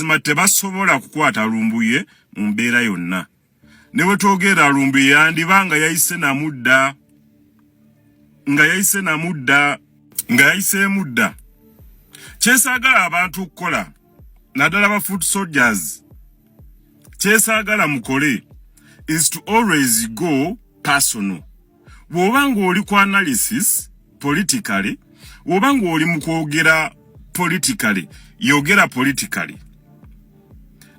Amazima, tebasobola kukwata Lumbuye mu mbeera yonna. Ne bwe twogera, Lumbuye yandiba nga yayise namudda, nga yayise namudda, nga yayiseemu dda. Kyesaagala abantu okukola, naddala ba foot soldiers, kyesaagala mukole is to always go personal. Bw'oba ng'oli ku analysis politically, bw'oba ng'oli mu kwogera politically, yogera politically,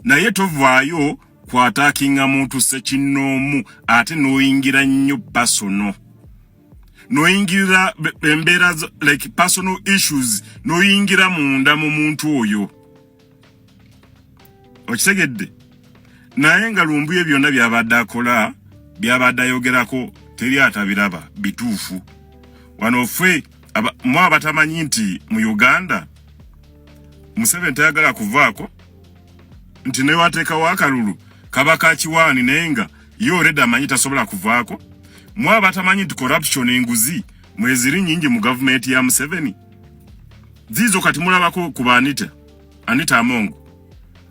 naye tovaayo kwattackinga muntu ssekinnoomu ate n'oyingira nnyo personal, n'oyingirira embeera, like personal issues, n'oyingira munda mu muntu oyo. Okitegedde? Naye nga Lumbuye byonna byabadde akola, byabadde ayogerako, teri atabiraba, bituufu. Wano ffe mu abatamanyi nti mu Uganda Museveni tayagala kuvaako, nti newateekawo akalulu kaba ka kiwaani, naye nga ye already amanyi tasobola kuvaako. Mu abatamanyi nti corruption, enguzi mweziri nyingi mu gavumenti ya Museveni, ziizo kati mulabako ku ba Anita, Anita Amongo.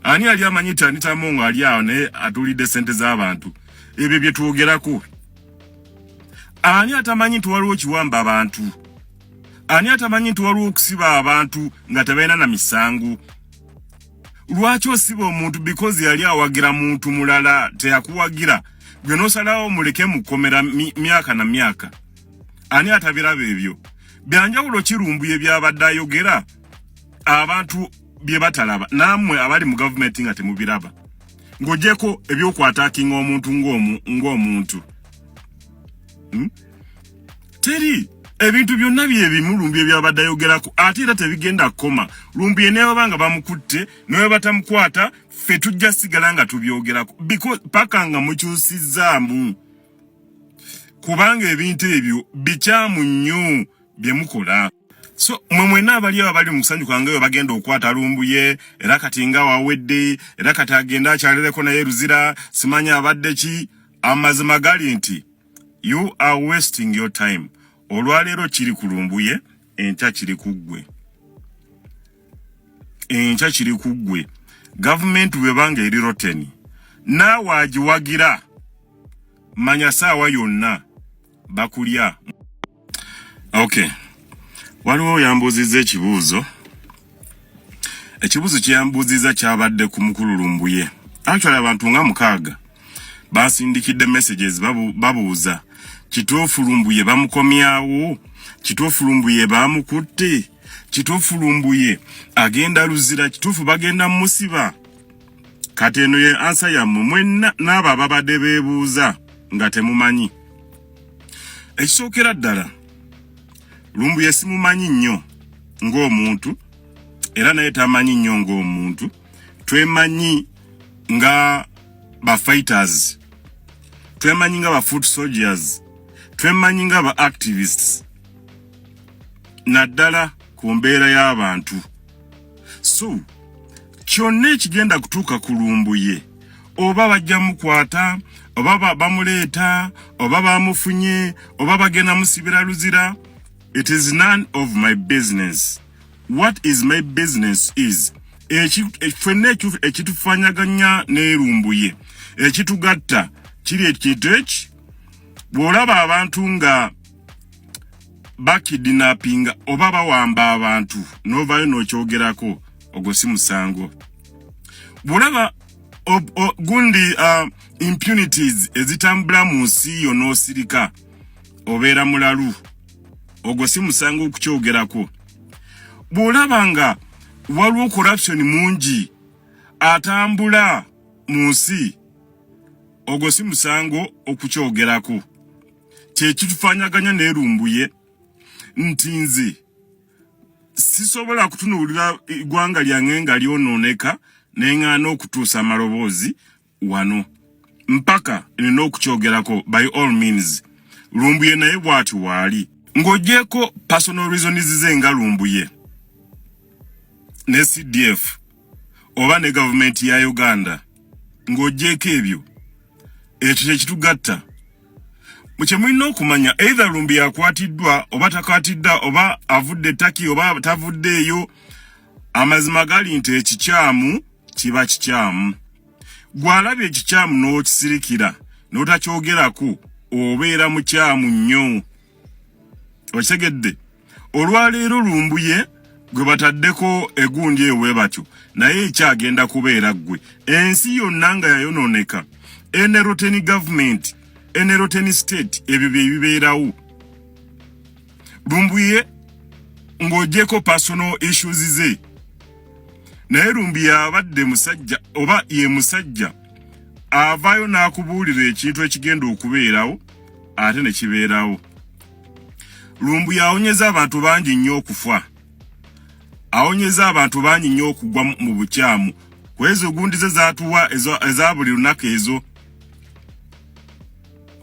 Ani ali amanyi nti Anita Amongo ali awo naye atulidde sente z'abantu? Ebyo bye twogerako. Ani atamanyi nti waliwo kiwamba abantu? Ani atamanyi nti waliwo okusiba abantu nga tebalina na misango? Lwaki osiba omuntu because yali awagira muntu mulala? Teyakuwagira gwe, nosalawo muleke mukomera myaka na myaka. Ani atabiraba ebyo? Byanjawulo ki Lumbuye byabadde ayogera abantu bye batalaba, nammwe abali mu gavumenti nga temubiraba, ng'ogyeko ebyokwattackinga omuntu ng'omuntu? Teri ebintu byonna byebimu Lumbuye byabadde ayogerako, ate era tebigenda kukoma. Lumbuye nebaba nga bamukutte, newe batamukwata, ffe tujja sigala nga tubyogerako paka nga mukyusizzaamu, kubanga ebintu ebyo bikyamu nnyo bye mukola. So mwe mwenna abali abo abali mu kusanyuka nga bwe bagenda okukwata Lumbuye, era kati nga wawedde, era kati agenda akyalireko naye Luzira, simanyi abadde ki, amazima gali nti you are wasting your time. Olwaleero kiri ku Lumbuye, enkya kiri ku ggwe, enkya kiri ku ggwe. Gavumenti bwebanga eri rotten, naawe agiwagira, manya saawa yonna bakulya. Okay, waliwo yambuuzizza ekibuuzo. Ekibuuzo kyeyambuuzizza kyabadde ku mukulu Lumbuye. Actually, abantu nga 6 basindikidde messages babuuza, kituufu Lumbuye bamukomyawo? Kituufu Lumbuye bamukutte? Kituufu Lumbuye agenda Luzira? Kituufu bagenda musiba? Kati eno ye answer yammwe mwenna n'abo ababadde beebuuza nga temumanyi. Ekisookera ddala, Lumbuye simumanyi nnyo ng'omuntu, era naye tamanyi nnyo ng'omuntu. Twemanyi nga ba fighters, twemanyi nga ba foot soldiers, twemanyi nga ba activists, naddala ku mbeera y'abantu. So kyonna ekigenda kutuuka ku Lumbuye, oba bajja mukwata, oba bamuleeta, oba bamufunye, oba bagenda musibira Luzira, it is none of my business. What is my business is ffenna ekitufanyaganya ne Lumbuye, ekitugatta kiri ekintu eki: bw'olaba abantu nga bakidnappinga oba bawamba abantu n'ovaayo n'okyogerako, ogwo si musango. Bw'olaba gundi impunities ezitambula mu nsi yo n'osirika, obeera mulalu, ogwo si musango okukyogerako. Bw'olaba nga waliwo corruption mungi atambula mu nsi, ogwo si musango okukyogerako. Kyekitufanyaganya ne Lumbuye nti nze sisobola kutunuulira eggwanga lyange nga lyonooneka neŋŋaana okutuusa amaloboozi wano mpaka nina okukyogerako by all means. Lumbuye naye bw'ati waali, ng'ogyeko personal reasons ze nga Lumbuye ne CDF oba ne gavumenti ya Uganda, ng'ogyeko ebyo, ekyo kyekitugatta. Kye mulina okumanya, either Lumbuye akwatiddwa oba takwatiddwa, oba avudde Turkey oba tavuddeeyo, amazima gali nti ekikyamu Kiba kikyamu. Gw'alaba ekikyamu n'okisirikira n'otakyogerako, obeera mukyamu nnyo. Okitegedde? Olwaleero Lumbuye gwe bataddeko egundi eyo bwe batyo, naye ekyagenda kubeera ggwe. Ensi yonna nga yayonooneka, ene rotten government, ene rotten state, ebyo bye bibeerawo. Lumbuye ng'ogyeko personal issues ze, naye Lumbuye abadde musajja oba ye musajja avaayo n'akubuulira ekintu ekigenda okubeerawo ate ne kibeerawo. Lumbuye awonyeza abantu bangi nnyo okufa, awonyeza abantu bangi nnyo okugwa mu bukyamu ku ezo gundi ze zaatuwa eza buli lunaku, ezo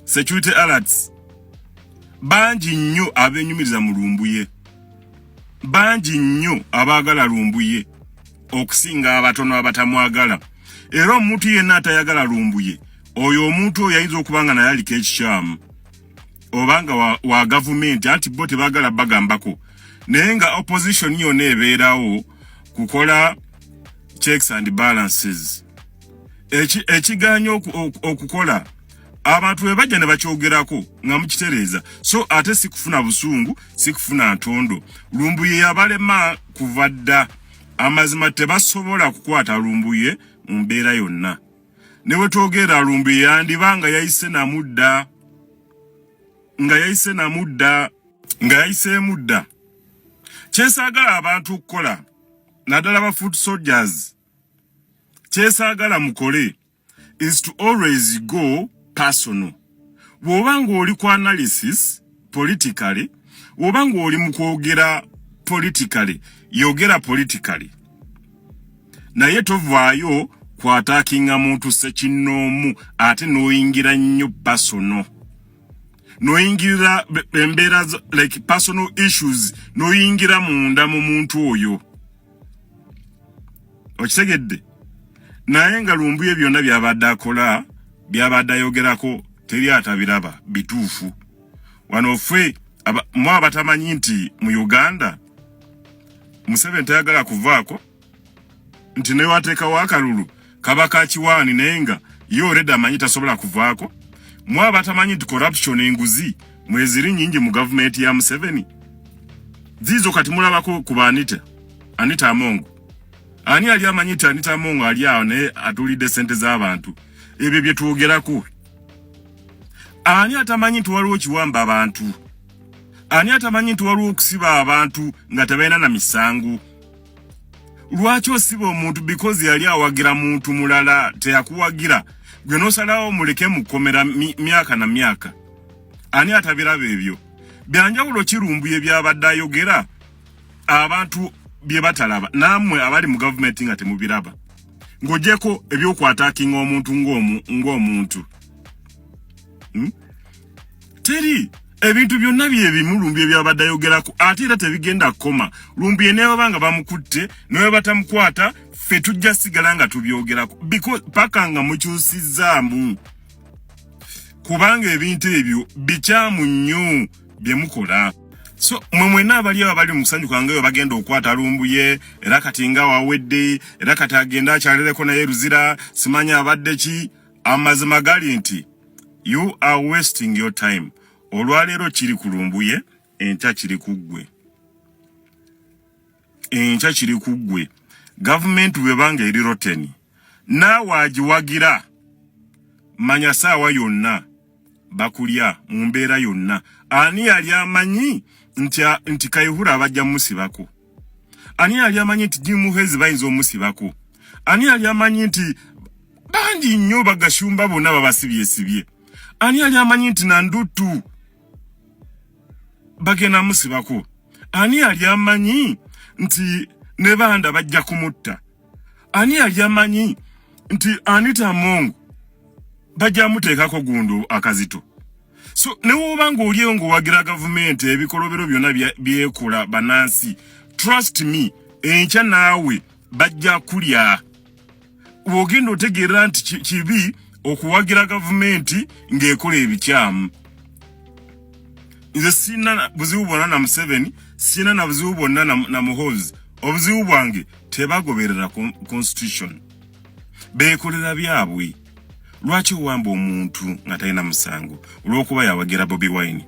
security alerts. Bangi nnyo abenyumiriza mu Lumbuye, bangi nnyo abaagala Lumbuye okusinga abatono abatamwagala. Era omuntu yenna atayagala Lumbuye, oyo omuntu oyo ayinza okuba nga naye aliko ekikyamu obanga wa gavumenti, anti bo tebaagala bagambako. Naye nga opposition yonna ebeerawo kukola checks and balances. Ekiganya okukola abantu bwe bajja ne bakyogerako nga mukitereeza. So ate si kufuna busungu, si kufuna ntondo. Lumbuye yabalema kuva dda. Amazima, tebasobola kukwata Lumbuye mu mbeera yonna. Ne bwe twogera, Lumbuye yandiba nga yayise namudda, nga yayise namudda, nga yayiseemu dda. Kyesaagala abantu okukola, naddala ba foot soldiers, kyesaagala mukole is to always go personal. Bw'oba ng'oli ku analysis politically, bw'oba ng'oli mu kwogera politically, yogera politically, naye tovaayo kwattackinga muntu ssekinnoomu ate n'oyingira nnyo personal, n'oyingirira embeera like personal issues, n'oyingira munda mu muntu oyo. Okitegedde? Naye nga Lumbuye byonna byabadde akola, byabadde ayogerako, teri atabiraba, bituufu. Wano ffe mu abatamanyi nti mu Uganda Museveni tayagala kuvaako, nti newateekawo akalulu kaba ka kiwaani, naye nga ye already amanyi tasobola kuvaako. Mu abatamanyi nti corruption, enguzi mweziri nyingi mu gavumenti ya Museveni, ziizo kati mulabako ku ba Anita, Anita Among. Ani ali amanyi nti Anita Among ali awo naye atulidde sente z'abantu? Ebyo bye twogerako. Ani atamanyi nti waliwo kiwamba abantu? Ani atamanyi nti waliwo okusiba abantu nga tebalina na misango? Lwaki osiba omuntu because yali awagira muntu mulala? Teyakuwagira gwe, nosalawo muleke mukomera myaka na myaka. Ani atabiraba ebyo? Byanjawulo ki Lumbuye byabadde ayogera abantu bye batalaba, nammwe abali mu gavumenti nga temubiraba, ng'ogyeko ebyokwattackinga omuntu ng'omuntu? Teri ebintu byonna byebimu Lumbuye byabadde ayogerako, ate era tebigenda kukoma. Lumbuye nebaba nga bamukutte, newe batamukwata, ffe tujja sigala nga tubyogerako paka nga mukyusizzaamu, kubanga ebintu ebyo bikyamu nnyo bye mukola. So mwe mwenna abali abo abali mu kusanyuka nga bagenda okukwata Lumbuye, era kati nga wawedde, era kati agenda akyalireko naye Luzira, simanya abadde ki, amazima gali nti you are wasting your time. Olwaleero kiri ku Lumbuye, enkya kiri ku ggwe, enkya kiri ku ggwe. Gavumenti bwebanga eri rotten, naawe agiwagira, manya saawa yonna bakulya mu mbeera yonna. Ani yali amanyi nti Kayihura abajja mumusibako? Ani yali amanyi nti Jim Muhwezi bayinza omusibako? Ani yali amanyi nti bangi nnyo bagashumba bonna babasibyesibye? Ani yali amanyi nti Nandutu bagenda musibako? Ani yali amanyi nti ne Banda bajja kumutta? Ani yali amanyi nti Anita Among bajja muteekako gundu akazito? So newoba ng'olieyo ng'owagira gavumenti, ebikolobero byonna byekola bannansi, trust me, enkya naawe bajja kulya. Bw'ogenda otegeera nti kibi okuwagira gavumenti ng'ekola ebikyamu. Nze sirina buzibu bwonna na Museveni, sirina na buzibu bwonna na Muhoozi. Obuzibu bwange, tebagoberera constitution. Beekolera byabwe. Lwaki owamba omuntu nga talina musango olw'okuba yawagira Bobi Wine?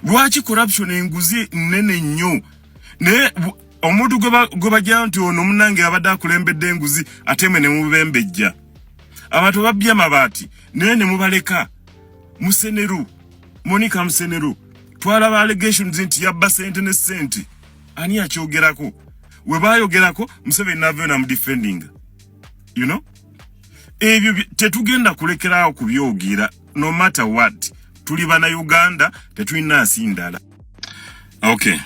Lwaki corruption, enguzi nnene nnyo, naye omuntu gwe bajja nti ono munange abadde akulembedde enguzi, ate mwe ne mubembejja? Abantu babbye amabaati naye ne mubaleka. Museneru, Monica Museneru, twalaba allegations nti yabba sente ne sente. Ani yakyogerako? We bayogerako, Museveni navayo namudefendinga. Ebyo tetugenda kulekerawo kubyogera no matter what. Tuli bannayuganda, tetulina nsi ndala. Okay,